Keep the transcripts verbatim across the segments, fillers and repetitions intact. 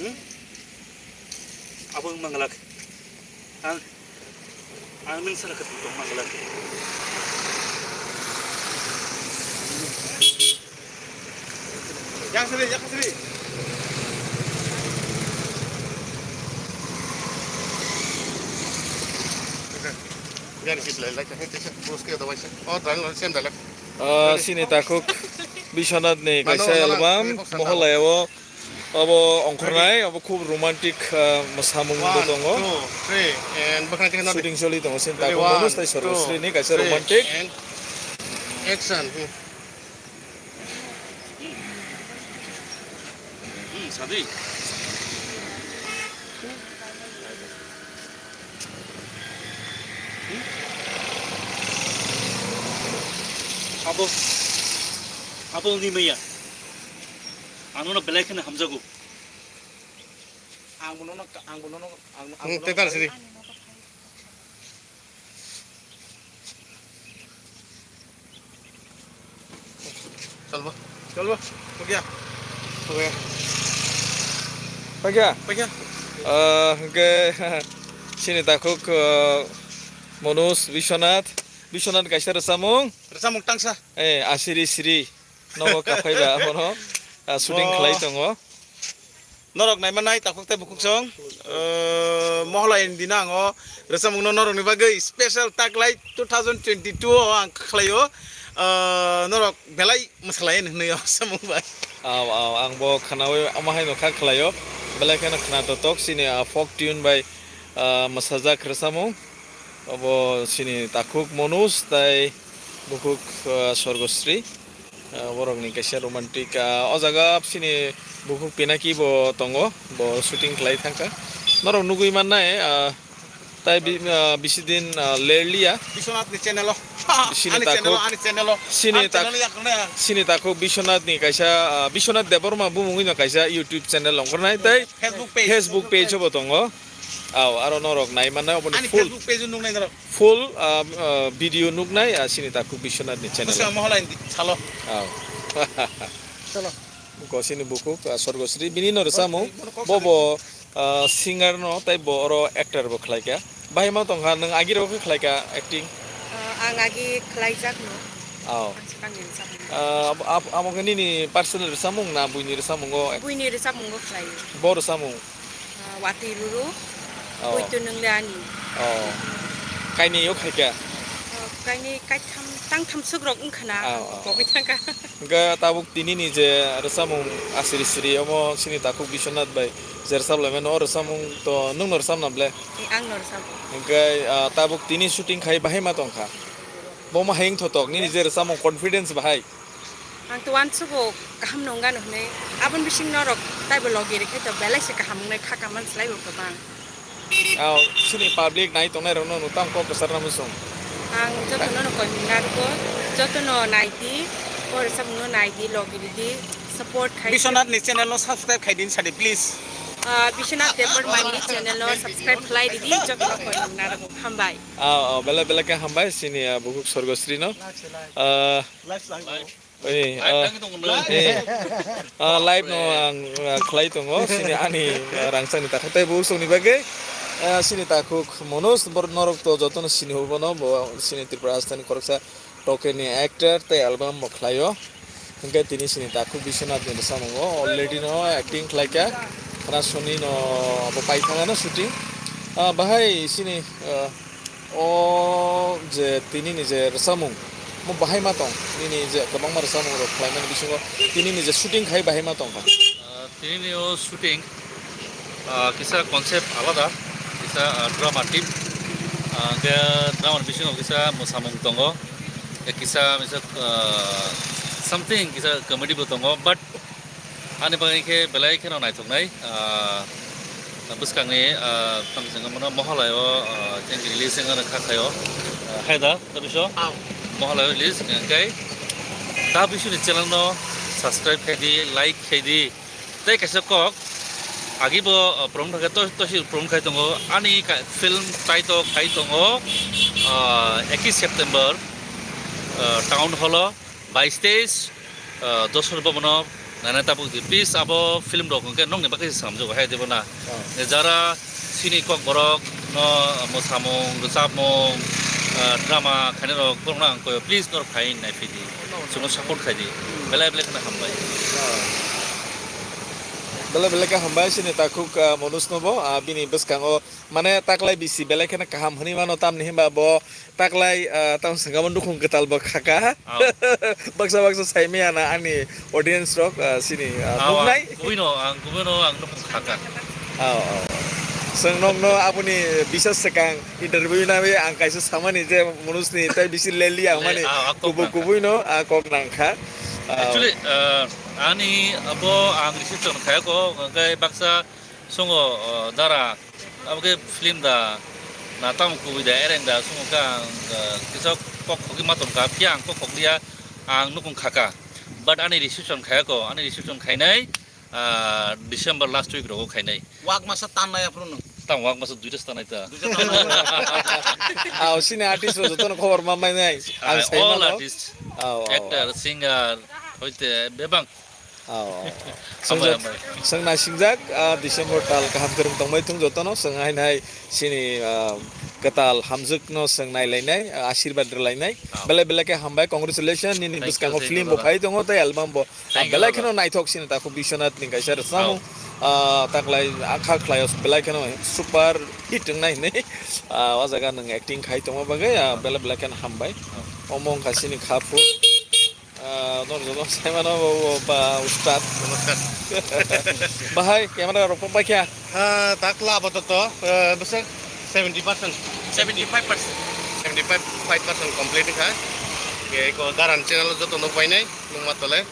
Hmm? Abo wng manglak. Ang, ang nwng sara kwthwng tong manglak. Yang sri, yang sri. Yang sri, lai, lai, lai, lai, bos ke dawai sa. Oh, dang, sem dalak. Ah, sini takhuk Biswanath ni kaisa album, Moholaya o. Abo ongkhornai, abo khub romantic, ah, mwsamung bo tongo. One, two, three, and bakhrang tingkha nadi. Shooting choli tongo, sini takhuk Manoj tei Sorgo Sri ni kaisa romantic. Ready, one, two, three, and action. Hmm. Hmm, sadi. Abo, abo ni maya. Ano na belai kheno hamjago. Ang bono no, ang bono no, ang, ang Hmm, bono tetar no sini. Chalbo. Chalbo. Pagya. Pagya. Pagya. Pagya. Ah, hwnkhe sini takhuk, ah, Manoj, Biswanath. Biswanath kaisa rwchapmung. Rwchapmung tangsa. Eh, asiri siri. Nogo kaphaiba abono, ah, shooting khlai tongo. Norok naima nai takhuk tei bukhuk song, eh, Mohola ni dino ang o rwchapmung no norok ni bagwi special taklai two thousand twenty-two o ang khlaio. Eh, norok belai mwsalai hinwi o rwchapmung bai. Aw, aw, ang bo khnaui omo hai no kha khlaio. Belai kheno khna totok chini, ah, folk tune bai, ah, mwsajak rwchapmung. Obo chini takhuk Manoj tai bukhuk, ah, Sorgosri. Ah, borokni kaisa romantic, ah, o jaga chini bukhuk Pinaki bo tongo, bo shooting khlai thangkha. Norok nugui mannai, ah, tai bi-, ah, bisi din, ah, lerliya. Biswanath ni channel o. Chini ani channel o, takhuk, ani channel o. Chini ani tak-, channel o yakrwnai ang. Chini takhuk Biswanath ni kaisa, ah, Biswanath Debbarma bumungwi no kaisa YouTube channel ongkhornai tai Facebook page. Facebook page bo tongo. Aw, aro norok nai mannai oboni ani full, Facebook page o nuknai norok. Full, ah, ah, video nuknai, ah, chini takhuk Biswanath ni channel. Bwskango Mohola ni salo. Aw. Chalo. Gosini bukhuk, ah, Sorgosri, bini no rwchapmung. Bono kok Bo bo, ah, singer no, tai bo oro actor bo khlai kha. Bahai ma tong kha, nwng agi rok khe khlai kha acting? Ah, ang agi khlai jak no. Aw. Ang swkang ni rwchapmung. Ah, abo, abo, abo khe nini personal rwchapmung na buini rwchapmung o? Buini rwchapmung o khlai o. Bo rwchapmung? Ah, watwi ruru, oh, poito nwngle ani. Oh. Kainwi o khaikha? Oh, kainwi kaitham, tangtham swkrok wngkha na, oh, ang oh, pogwi thangkha. Hwnkhe tabuk tinini je rwchapmung asiri siri omo chini takhuk Biswanath bai je rwchap laimano, o rwchapmung to nwngno rwchapna ble? Eh, angno rwchapo. Hwnkhe, ah, tabuk tini shooting khai bahai ma tongkha? Bomo hai wngthotok, nini je rwchapmung confidence bahai? Ang to uansugo kaham nung gano hwnwi, aboni bising norok taibo logi rikhe to belai se kaham wngnai kha kaman slai bo kwbang. Aw, chini public nai tongnai rokno nwng tamo kok kwchar na muchung? Ang jotono no koimung narwgo, jotono nai di, o rwchapmung no nai di, logi ridi, support khai di. Biswanath ni channel no subscribe khai din sadi, please. Ah, Biswanath Debbarma ni channel no subscribe khlai ridi, jotono koimung narwgo. Hambai. Aw, aw, belai belai khe hambai chini, ah, bukhuk Sorgosri no. Ah, Oi, ah, eh, ah, live no ang, ah, khlai tongo, sini ani, ah, rangchakni takhuk tei bukhuk songni bagwi, ah, sini takhuk Manoj, bor-, norok to jotono sini hwnwi bono, bo sini Tripura Hasteni khoroksa tokenni actor tei album bo khlaio. Hwnkhe tini sini takhuk Biswanath ni bwsamungo already no acting khlaikha, khna soni no bo paithangano shooting. Ah, bahai sini, ah, O je tini ni je rwchapmung, mo bahai ma tong? Nini je kwbangma rwchapmung rok khlaimani bisingo tini ni je shooting khai bahai ma tong kha? Ah, tini ni o shooting, ah, kisa concept alada, kisa, ah, drama team, ah, hwnkhe drama ni bisingo kisa mwsamung tongo, kisa, kisa, ah, something kisa comedy bo tongo, but Ani bagwi khe belai kheno naithoknai, ah, bwskangni, ah, tamo chwng mano Mohalai o, ah, release wngna kha khaio, ah, hai da, ta biso? Mohalai o release wngkha khe ta bisini channel no subscribe khai di, like khai di. Tei kaisa kok, agi bo, ah, promote khai to, to si promote khai tongo, ani ka, film title khai tongo, ah, ekis September, ah, Town Hall o. Bais teis, ah, Dosor Bhavan o Nana tabuk di, please, abo film rok hwnkhe nokni bagwi se swnamjago hai, debo na? Oh. Jara sini kok borok no mwsamung, rwchapmung, ah, drama khainai rok, borokno ang koyo, please, norok phai naiphidi. Chwngno support khaidi. Belai belai kheno hambai. Oh. Belai belai khe hambai sini takhuk, ah, Manoj nobo, ah, bini bwskango mane taklai bisi belai kheno kaham hwnwi mano, tamni hwnba bo taklai, ah, tamo swngamo nukhung kwtal bo khaka. Oh. Baksa baksa saimaya na ani audience rok, ah, sini, ah, oh, nuknai. Ang kubui no, ang kubui no, ang nukhung khaka. Oh, oh. Chwng nokno aboni bisa swkang interview nai ang kaisa samani je Manoj ni tai bisi leli ang mani, ah, ah, kok kubui nangkha. Kubui no, ah, kok nangkha. Ah. Actually, ah, ani abo ang reception khaya ko, hwnkhe baksa songo, ah, dara. Abo khe film da, na tamo kubui da, ereng da, swngo kha ang, ah, kisa kok khogwi ma tongkha, phiya ang kok khokliya, ang nukhung khaka. But ani reception khaya ko, ani reception khainai, ah, December last week rogo khainai. Wak masa tan nai aphuru no? Tamo wak masa duita tanai ta. Duita tanai. Ah, sini artist rok jotono khobor ma mai nai. Ang ah, sai all mano. Artist. Ah, oh, actor, oh. Singer, hoite bebang. Oh. Hambai, hambai. Chwng naisingjak, ah, December tal kaham kwrwng tongbai thung jotono, chwng haino hai sini, ah, kwtal hamjwkno chwng nailainai, ah, asirwad rwlainai. Oh. Belai belai khe hambai, congratulations, nini bwskango film bo phai tongo tei album bo. Thank you, brother. Thank you, brother. Ah, belai kheno naithok sini takhuk Biswanath ni kaisa rwchapmung. Oh. Ah, taklai akha khlaio belai kheno super hit wngnai hinwi. Ah, o jaga nwng acting khai tongma bagwi, ah, belai belai kheno hambai. Oh. Omo wngkha sini kha phu. Ah, nor joto sai mano bo, bo ba ustad. Namaskar. Bahai camera rok pok baikha. Ah, takla apatot, eh, bwswk seventy percent. Seventy five percent. Seventy five percent complete kha. Ke ko Daran channel joto no painai, nung matole.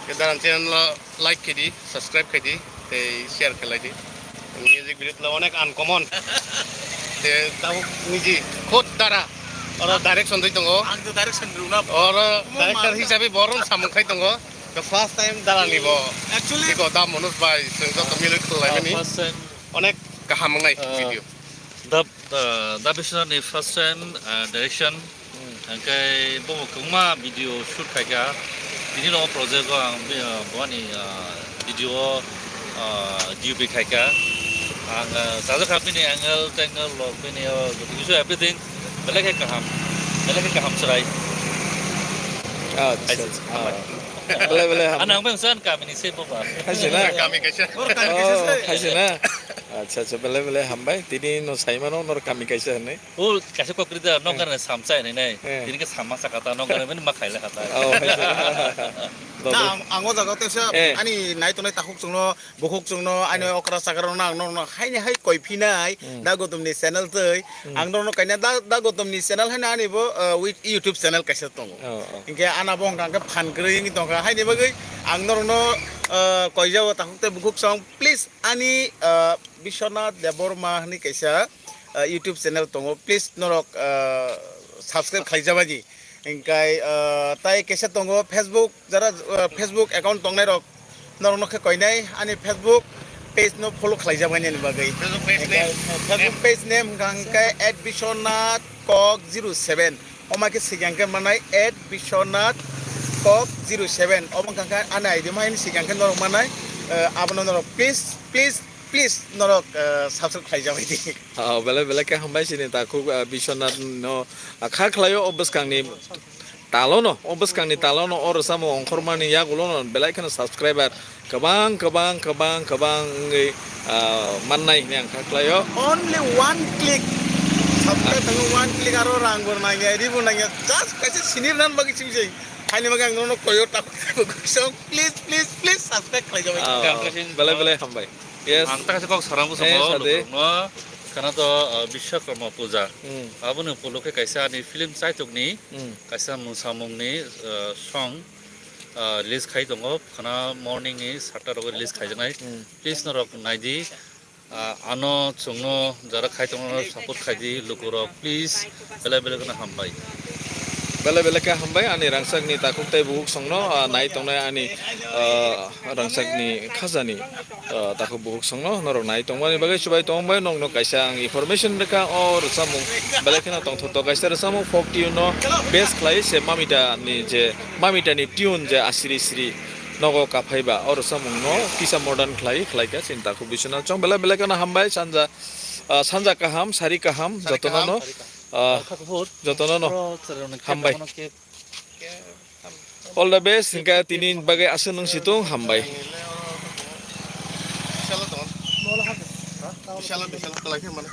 Ke Daran channel lo like khe di, subscribe khe di, tei share khe lai di. Music video le onek uncommon. Te tabuk niji khud dara oro direction dwi tongo. Ang to direction rwna. Oro omo director ma hisabe borom samung khai tongo. The first time dara ni bo. Actually, iko da Manoj bai, chwng joto milwi khlai mani. Ah, first time. Onek kaham wngnai, ah, video. Da, da, da Biswanath ni first time, ah, direction. Hmm. Hingke bo kwbangma video shoot khaikha. Tini no project o ang bi-, ah, boni, ah, video o, ah, D O P khaikha. Ang, ah, sajak kha bini angle, tangle, log bini o, joto kisu everything. Belai khe kaham. Belai khe kaham chwrai. Acha, acha. Belai belai ham. Ano ang bang san kami ni se bo ba. Hai se na? Kami kaisa. Oh, hai se na? Acha, acha, belai belai hambai. Tini no sai mano nor kami kaisa hinwi. O, kaisa kok rida, nokar ni samsa hinwi nai. Eh. Tini khe samma sakha ta, nokar ni ma khaila kha ta. Oh, hai se. Na, ang, ang o jaga o teisa, eh, ani nai tongnai takhuk chwngno, bukhuk chwngno, ani, eh, okra chakra rok no ang norok no haini hai koi phinai, hmm, Da Gautam ni channel twi. Hmm. Ang norok no kaina Da, Da Gautam ni channel haino ani bo, eh, with YouTube channel kaisa tongo. Oh, oh. Hinkhe ana bo hwnkha khe phan kwrwi wngwi tongkha. Haini bagwi ang norok no, eh, koi jao takhuk tei bukhuk chwng, please ani, eh, Biswanath Debbarma hinwi kaisa, ah, YouTube channel tongo, please norok, ah, subscribe khlaijabani. Hinkhe, ah, tai kaisa tongo Facebook, jara, ah, Facebook account tongnairok norokno khe koinai ani Facebook page no follow khlaijabani ani bagwi. Facebook page name? Hinkhe, ah, Facebook page name hwnkha hinkhe at Biswanath Kok zero seven. Omo khe sikang khe manai at Biswanath Kok zero seven. Omo hwnkha khe ani I D mo haini sikang khe norok manai, ah, abono norok please, please, please norok, eh, subscribe khlai jabai di. Oh, belai belai khe hambai sini takhuk, eh, Biswanath no, ah, kha khlaio o bwskangni talono, o bwskangni talono o rwchapmung ongkhormani yagulono belai kheno subscriber kwbang, kwbang, kwbang, kwbang wngwi, ah, mannai hinwi ang kha khlaio. Only one click. Subscribe ah, thangwi one click aro rang bo nangya, ri bo nangya. Just kaisa sini rwna bagwi simi se. Haini bagwi ang nono koyo takhuk takhuk song. Please, please, please subscribe khlai jabai. Ah, belai belai hambai. Yes. Ang ta kaisa kok saram bwskango. Eh, sade. Lukurokno khana to, uh, Bishwakarma Puja. Hmm. Aboni upolokhe kaisa ani film Chaitukni, hmm, kaisa mwsamungni, uh, song, uh, release khai tongo. Khana morning ni satta rogo release khaijaknai. Hmm. Please norok naidi. Uh, ano chwngno jara khai tongno support khaidi lukurok. Please. Belai belai kheno hambai. Belai belai khe hambai ani rangchakni takhuk tei bukhuk songno, ah, nai tongnai ani, ah, rangchakni khajani, ah, takhuk bukhuk songno norok nai tongmani bagwi chubai tongbai nokno kaisa ang information rwkha o rwchapmung belai kheno tongthok tok kaisa rwchapmung folk tune no base khlai se Mamita ni je Mamita ni tune je asiri siri nogo kaphaiba oro samung no kisa modern khlai khlai kha chini takhuk biswanath chwng belai belai kheno hambai sanja, ah, sanja kaham sari kaham jotono no, ah, jotono no hambai. All the best, hingke tini bagwi aswk nung situng hambai. Bisalo, bisalo, kalai khe mane.